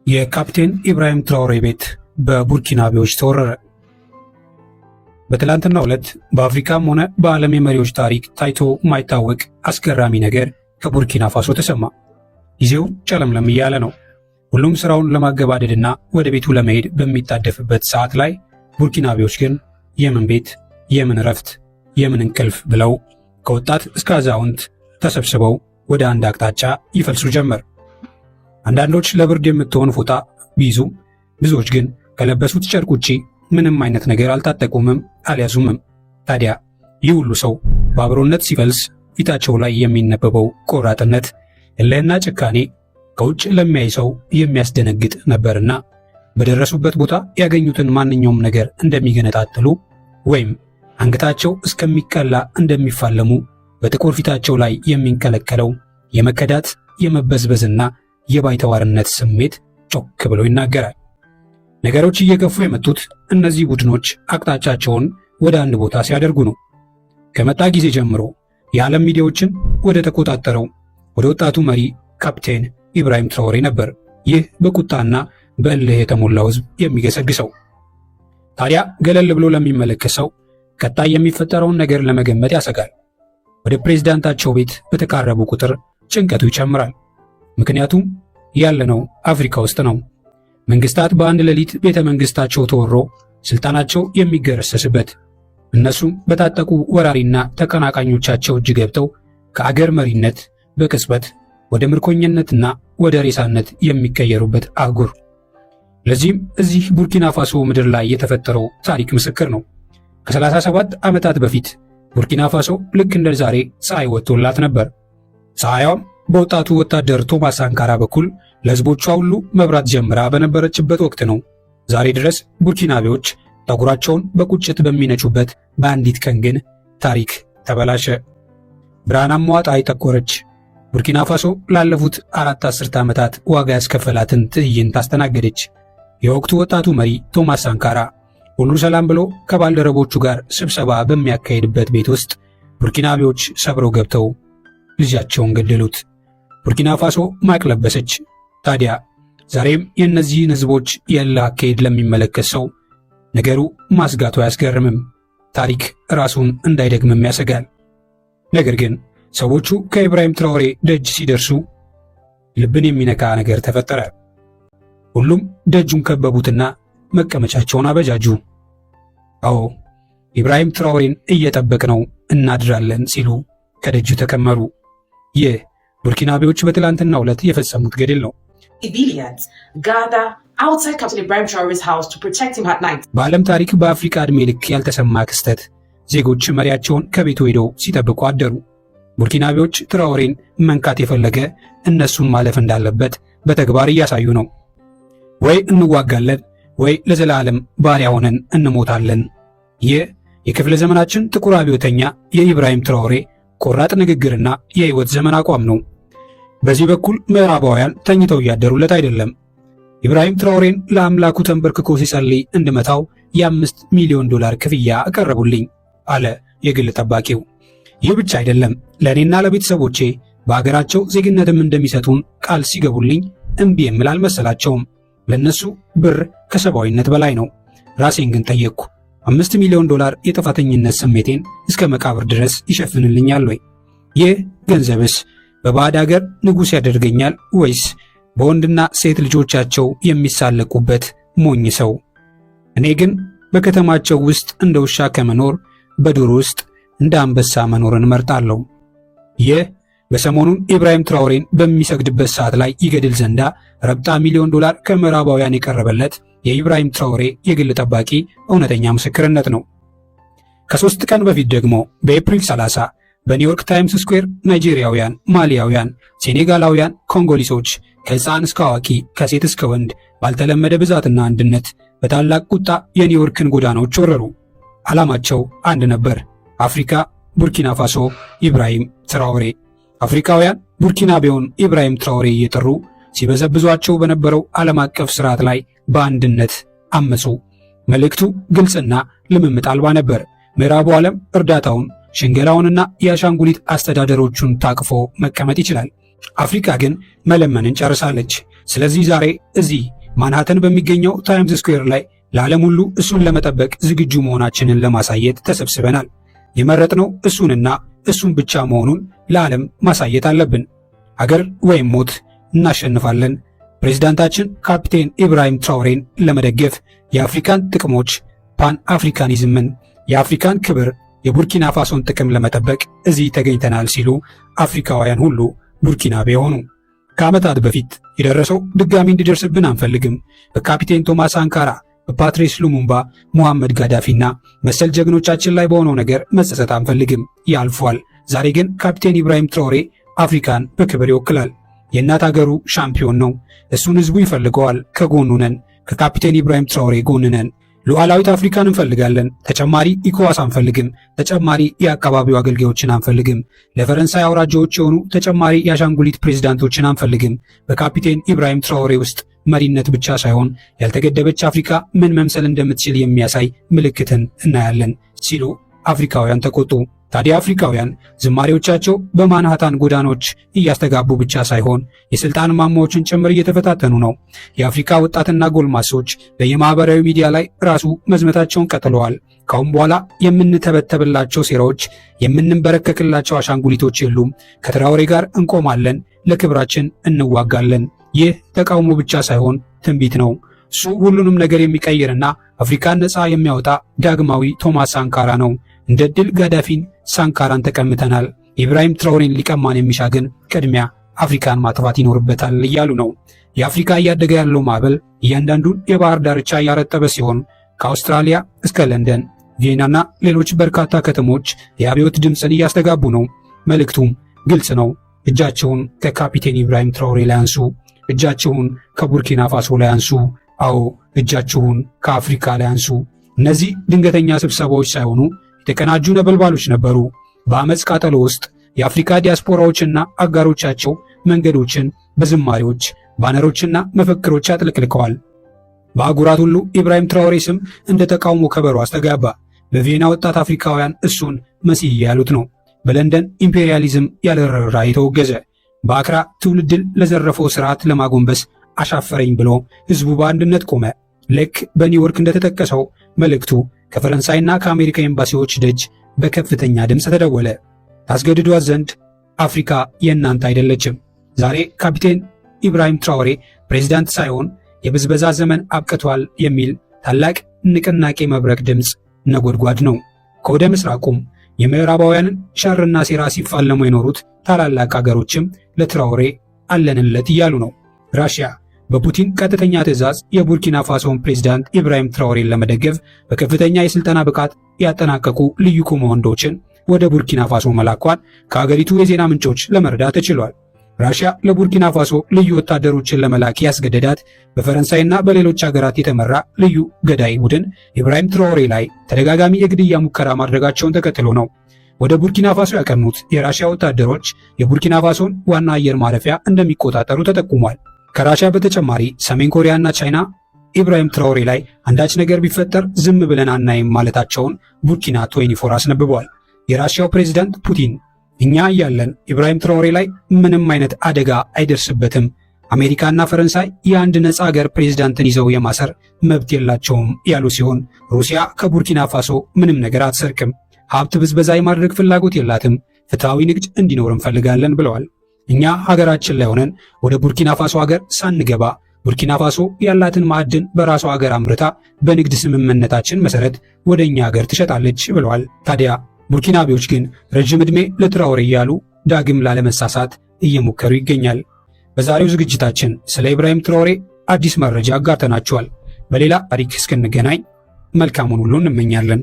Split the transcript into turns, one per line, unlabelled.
የካፕቴን ኢብራሂም ትራኦሬ ቤት በቡርኪናቤዎች ተወረረ። በትላንትናው ዕለት በአፍሪካም ሆነ በዓለም የመሪዎች ታሪክ ታይቶ ማይታወቅ አስገራሚ ነገር ከቡርኪና ፋሶ ተሰማ። ጊዜው ጨለምለም እያለ ነው። ሁሉም ስራውን ለማገባደድና ወደ ቤቱ ለመሄድ በሚጣደፍበት ሰዓት ላይ ቡርኪናቤዎች ግን የምን ቤት፣ የምን እረፍት፣ የምን እንቅልፍ ብለው ከወጣት እስከ አዛውንት ተሰብስበው ወደ አንድ አቅጣጫ ይፈልሱ ጀመር። አንዳንዶች ለብርድ የምትሆን ፎጣ ቢይዙ፣ ብዙዎች ግን ከለበሱት ጨርቅ ውጪ ምንም አይነት ነገር አልታጠቁምም፣ አልያዙምም። ታዲያ ይህ ሁሉ ሰው በአብሮነት ሲፈልስ ፊታቸው ላይ የሚነበበው ቆራጥነት፣ እልህና ጭካኔ ከውጭ ለሚያይ ሰው የሚያስደነግጥ ነበርና በደረሱበት ቦታ ያገኙትን ማንኛውም ነገር እንደሚገነጣጥሉ ወይም አንገታቸው እስከሚቀላ እንደሚፋለሙ በጥቁር ፊታቸው ላይ የሚንቀለቀለው የመከዳት፣ የመበዝበዝና የባይተዋርነት ስሜት ጮክ ብሎ ይናገራል። ነገሮች እየገፉ የመጡት እነዚህ ቡድኖች አቅጣጫቸውን ወደ አንድ ቦታ ሲያደርጉ ነው። ከመጣ ጊዜ ጀምሮ የዓለም ሚዲያዎችን ወደ ተቆጣጠረው ወደ ወጣቱ መሪ ካፕቴን ኢብራሂም ትራኦሬ ነበር ይህ በቁጣና በእልህ የተሞላው ሕዝብ የሚገሰግሰው። ታዲያ ገለል ብሎ ለሚመለከት ሰው ቀጣይ የሚፈጠረውን ነገር ለመገመት ያሰጋል። ወደ ፕሬዝዳንታቸው ቤት በተቃረቡ ቁጥር ጭንቀቱ ይጨምራል። ምክንያቱም ያለነው አፍሪካ ውስጥ ነው። መንግስታት በአንድ ሌሊት ቤተ መንግስታቸው ተወሮ ስልጣናቸው የሚገረሰስበት፣ እነሱም በታጠቁ ወራሪና ተቀናቃኞቻቸው እጅ ገብተው ከአገር መሪነት በቅጽበት ወደ ምርኮኝነትና ወደ ሬሳነት የሚቀየሩበት አህጉር። ለዚህም እዚህ ቡርኪና ፋሶ ምድር ላይ የተፈጠረው ታሪክ ምስክር ነው። ከ37 ዓመታት በፊት ቡርኪና ፋሶ ልክ እንደ ዛሬ ፀሐይ ወጥቶላት ነበር። ፀሐያዋም በወጣቱ ወታደር ቶማስ ሳንካራ በኩል ለሕዝቦቿ ሁሉ መብራት ጀምራ በነበረችበት ወቅት ነው። ዛሬ ድረስ ቡርኪናቤዎች ጠጉራቸውን በቁጭት በሚነጩበት በአንዲት ቀን ግን ታሪክ ተበላሸ። ብርሃናማዋ ፀሐይ ጠቆረች። ቡርኪና ፋሶ ላለፉት 4 አስርተ ዓመታት ዋጋ ያስከፈላትን ትዕይንት አስተናገደች። የወቅቱ ወጣቱ መሪ ቶማስ ሳንካራ ሁሉ ሰላም ብሎ ከባልደረቦቹ ጋር ስብሰባ በሚያካሄድበት ቤት ውስጥ ቡርኪናቤዎች ሰብረው ገብተው ልጃቸውን ገደሉት። ቡርኪና ፋሶ ማቅ ለበሰች። ታዲያ ዛሬም የእነዚህን ሕዝቦች የእልህ አካሄድ ለሚመለከት ሰው ነገሩ ማስጋቱ አያስገርምም። ታሪክ ራሱን እንዳይደግምም ያሰጋል። ነገር ግን ሰዎቹ ከኢብራሂም ትራኦሬ ደጅ ሲደርሱ ልብን የሚነካ ነገር ተፈጠረ። ሁሉም ደጁን ከበቡትና መቀመጫቸውን አበጃጁ። አዎ፣ ኢብራሂም ትራኦሬን እየጠበቅነው እናድራለን ሲሉ ከደጁ ተከመሩ። ይህ ቡርኪናቤዎች በትላንትናው ዕለት የፈጸሙት ገድል ነው።
Civilians gather outside Captain Ibrahim Traore's house to protect him at night.
በዓለም ታሪክ በአፍሪካ ዕድሜ ልክ ያልተሰማ ክስተት። ዜጎች መሪያቸውን ከቤቱ ሄደው ሲጠብቁ አደሩ። ቡርኪናቤዎች ትራኦሬን መንካት የፈለገ እነሱን ማለፍ እንዳለበት በተግባር እያሳዩ ነው። ወይ እንዋጋለን ወይ ለዘላለም ባሪያ ሆነን እንሞታለን። ይህ የክፍለ ዘመናችን ጥቁር አብዮተኛ የኢብራሂም ትራኦሬ ቆራጥ ንግግርና የሕይወት ዘመን አቋም ነው። በዚህ በኩል ምዕራባውያን ተኝተው እያደሩለት አይደለም። ኢብራሂም ትራኦሬን ለአምላኩ ተንበርክኮ ሲጸልይ እንድመታው የ5 ሚሊዮን ዶላር ክፍያ አቀረቡልኝ አለ የግል ጠባቂው። ይህ ብቻ አይደለም፣ ለእኔና ለቤተሰቦቼ በአገራቸው ዜግነትም እንደሚሰጡን ቃል ሲገቡልኝ እምቢ የምል አልመሰላቸውም። ለእነሱ ብር ከሰብአዊነት በላይ ነው። ራሴን ግን ጠየቅኩ። 5 ሚሊዮን ዶላር የጥፋተኝነት ስሜቴን እስከ መቃብር ድረስ ይሸፍንልኛል ወይ? ይህ ገንዘብስ በባዕድ አገር ንጉሥ ያደርገኛል ወይስ በወንድና ሴት ልጆቻቸው የሚሳለቁበት ሞኝ ሰው? እኔ ግን በከተማቸው ውስጥ እንደ ውሻ ከመኖር በዱር ውስጥ እንደ አንበሳ መኖርን እመርጣለሁ። ይህ በሰሞኑን ኢብራሂም ትራኦሬን በሚሰግድበት ሰዓት ላይ ይገድል ዘንዳ ረብጣ ሚሊዮን ዶላር ከምዕራባውያን የቀረበለት የኢብራሂም ትራኦሬ የግል ጠባቂ እውነተኛ ምስክርነት ነው። ከ3 ቀን በፊት ደግሞ በኤፕሪል 30 በኒውዮርክ ታይምስ ስኩዌር ናይጄሪያውያን፣ ማሊያውያን፣ ሴኔጋላውያን፣ ኮንጎሊሶች ከሕፃን እስከ አዋቂ፣ ከሴት እስከ ወንድ ባልተለመደ ብዛትና አንድነት በታላቅ ቁጣ የኒውዮርክን ጎዳናዎች ወረሩ። ዓላማቸው አንድ ነበር። አፍሪካ፣ ቡርኪና ፋሶ፣ ኢብራሂም ትራኦሬ። አፍሪካውያን ቡርኪናቤውን ኢብራሂም ትራኦሬ እየጠሩ ሲበዘብዟቸው በነበረው ዓለም አቀፍ ስርዓት ላይ በአንድነት አመፁ። መልእክቱ ግልጽና ልምምጥ አልባ ነበር። ምዕራቡ ዓለም እርዳታውን፣ ሽንገላውንና የአሻንጉሊት አስተዳደሮቹን ታቅፎ መቀመጥ ይችላል። አፍሪካ ግን መለመንን ጨርሳለች። ስለዚህ ዛሬ እዚህ ማንሃተን በሚገኘው ታይምስ ስኩዌር ላይ ለዓለም ሁሉ እሱን ለመጠበቅ ዝግጁ መሆናችንን ለማሳየት ተሰብስበናል። የመረጥነው እሱንና እሱን ብቻ መሆኑን ለዓለም ማሳየት አለብን። አገር ወይም ሞት፣ እናሸንፋለን። ፕሬዝዳንታችን ካፕቴን ኢብራሂም ትራኦሬን ለመደገፍ የአፍሪካን ጥቅሞች፣ ፓን አፍሪካኒዝምን፣ የአፍሪካን ክብር፣ የቡርኪና ፋሶን ጥቅም ለመጠበቅ እዚህ ተገኝተናል ሲሉ አፍሪካውያን ሁሉ ቡርኪናቤ ሆኑ። ከዓመታት በፊት የደረሰው ድጋሚ እንዲደርስብን አንፈልግም። በካፒቴን ቶማስ ሳንካራ፣ በፓትሪስ ሉሙምባ፣ ሙሐመድ ጋዳፊና መሰል ጀግኖቻችን ላይ በሆነው ነገር መጸጸት አንፈልግም። ያልፏል። ዛሬ ግን ካፕቴን ኢብራሂም ትራኦሬ አፍሪካን በክብር ይወክላል። የእናት አገሩ ሻምፒዮን ነው። እሱን ህዝቡ ይፈልገዋል። ከጎኑ ነን። ከካፒቴን ኢብራሂም ትራኦሬ ጎን ነን። ሉዓላዊት አፍሪካን እንፈልጋለን። ተጨማሪ ኢኮዋስ አንፈልግም። ተጨማሪ የአካባቢው አገልጋዮችን አንፈልግም። ለፈረንሳይ አውራጃዎች የሆኑ ተጨማሪ የአሻንጉሊት ፕሬዝዳንቶችን አንፈልግም። በካፒቴን ኢብራሂም ትራኦሬ ውስጥ መሪነት ብቻ ሳይሆን ያልተገደበች አፍሪካ ምን መምሰል እንደምትችል የሚያሳይ ምልክትን እናያለን ሲሉ አፍሪካውያን ተቆጡ። ታዲያ አፍሪካውያን ዝማሬዎቻቸው በማንሃታን ጎዳናዎች እያስተጋቡ ብቻ ሳይሆን የስልጣን ማማዎችን ጭምር እየተፈታተኑ ነው። የአፍሪካ ወጣትና ጎልማሶች በየማህበራዊ ሚዲያ ላይ ራሱ መዝመታቸውን ቀጥለዋል። ካሁን በኋላ የምንተበተብላቸው ሴራዎች፣ የምንንበረከክላቸው አሻንጉሊቶች የሉም። ከትራኦሬ ጋር እንቆማለን፣ ለክብራችን እንዋጋለን። ይህ ተቃውሞ ብቻ ሳይሆን ትንቢት ነው። እሱ ሁሉንም ነገር የሚቀይርና አፍሪካን ነፃ የሚያወጣ ዳግማዊ ቶማስ ሳንካራ ነው። እንደ ድል ጋዳፊን ሳንካራን ተቀምተናል። ኢብራሂም ትራኦሬን ሊቀማን የሚሻ ግን ቅድሚያ አፍሪካን ማጥፋት ይኖርበታል እያሉ ነው። የአፍሪካ እያደገ ያለው ማዕበል እያንዳንዱን የባህር ዳርቻ እያረጠበ ሲሆን ከአውስትራሊያ እስከ ለንደን፣ ቪየናና ሌሎች በርካታ ከተሞች የአብዮት ድምፅን እያስተጋቡ ነው። መልእክቱም ግልጽ ነው። እጃቸውን ከካፒቴን ኢብራሂም ትራኦሬ ላይ አንሱ። እጃቸውን ከቡርኪና ፋሶ ላይ አንሱ። አዎ፣ እጃችሁን ከአፍሪካ ላይ አንሱ። እነዚህ ድንገተኛ ስብሰባዎች ሳይሆኑ የተቀናጁ ነበልባሎች ነበሩ። በአመፅ ቃጠሎ ውስጥ የአፍሪካ ዲያስፖራዎችና አጋሮቻቸው መንገዶችን በዝማሬዎች፣ ባነሮችና መፈክሮች አጥለቅልቀዋል። በአህጉራት ሁሉ ኢብራሂም ትራኦሬ ስም እንደ ተቃውሞ ከበሮ አስተጋባ። በቪየና ወጣት አፍሪካውያን እሱን መሲህ ያሉት ነው። በለንደን ኢምፔሪያሊዝም ያለ ርኅራኄ ተወገዘ። በአክራ ትውልድን ለዘረፈው ስርዓት ለማጎንበስ አሻፈረኝ ብሎ ህዝቡ በአንድነት ቆመ። ልክ በኒውዮርክ እንደተጠቀሰው መልእክቱ ከፈረንሳይና ከአሜሪካ ኤምባሲዎች ደጅ በከፍተኛ ድምፅ ተደወለ። ታስገድዷት ዘንድ አፍሪካ የእናንተ አይደለችም። ዛሬ ካፒቴን ኢብራሂም ትራኦሬ ፕሬዚዳንት ሳይሆን የብዝበዛ ዘመን አብቅቷል የሚል ታላቅ ንቅናቄ መብረቅ ድምፅ ነጎድጓድ ነው። ከወደ ምስራቁም የምዕራባውያንን ሸርና ሴራ ሲፋለሙ የኖሩት ታላላቅ አገሮችም ለትራኦሬ አለንለት እያሉ ነው። ራሽያ በፑቲን ቀጥተኛ ትዕዛዝ የቡርኪና ፋሶን ፕሬዝዳንት ኢብራሂም ትራኦሬን ለመደገፍ በከፍተኛ የስልጠና ብቃት ያጠናቀቁ ልዩ ኮማንዶዎችን ወደ ቡርኪና ፋሶ መላኳን ከአገሪቱ የዜና ምንጮች ለመረዳት ተችሏል። ራሽያ ለቡርኪና ፋሶ ልዩ ወታደሮችን ለመላክ ያስገደዳት በፈረንሳይና በሌሎች ሀገራት የተመራ ልዩ ገዳይ ቡድን ኢብራሂም ትራኦሬ ላይ ተደጋጋሚ የግድያ ሙከራ ማድረጋቸውን ተከትሎ ነው። ወደ ቡርኪና ፋሶ ያቀኑት የራሽያ ወታደሮች የቡርኪና ፋሶን ዋና አየር ማረፊያ እንደሚቆጣጠሩ ተጠቁሟል። ከራሽያ በተጨማሪ ሰሜን ኮሪያና ቻይና ኢብራሂም ትራኦሬ ላይ አንዳች ነገር ቢፈጠር ዝም ብለን አናይም ማለታቸውን ቡርኪና 24 አስነብበዋል። የራሽያው ፕሬዝዳንት ፑቲን እኛ እያለን ኢብራሂም ትራኦሬ ላይ ምንም አይነት አደጋ አይደርስበትም፣ አሜሪካና ፈረንሳይ የአንድ ነፃ ሀገር ፕሬዝዳንትን ይዘው የማሰር መብት የላቸውም ያሉ ሲሆን ሩሲያ ከቡርኪና ፋሶ ምንም ነገር አትሰርቅም፣ ሀብት ብዝበዛ የማድረግ ፍላጎት የላትም፣ ፍትሐዊ ንግድ እንዲኖር እንፈልጋለን ብለዋል። እኛ ሀገራችን ላይ ሆነን ወደ ቡርኪና ፋሶ ሀገር ሳንገባ ቡርኪና ፋሶ ያላትን ማዕድን በራሷ ሀገር አምርታ በንግድ ስምምነታችን መሰረት ወደ እኛ ሀገር ትሸጣለች ብለዋል። ታዲያ ቡርኪናቤዎች ግን ረጅም ዕድሜ ለትራኦሬ እያሉ ዳግም ላለመሳሳት እየሞከሩ ይገኛል። በዛሬው ዝግጅታችን ስለ ኢብራሂም ትራኦሬ አዲስ መረጃ አጋርተናችኋል። በሌላ ታሪክ እስክንገናኝ መልካሙን ሁሉ እንመኛለን።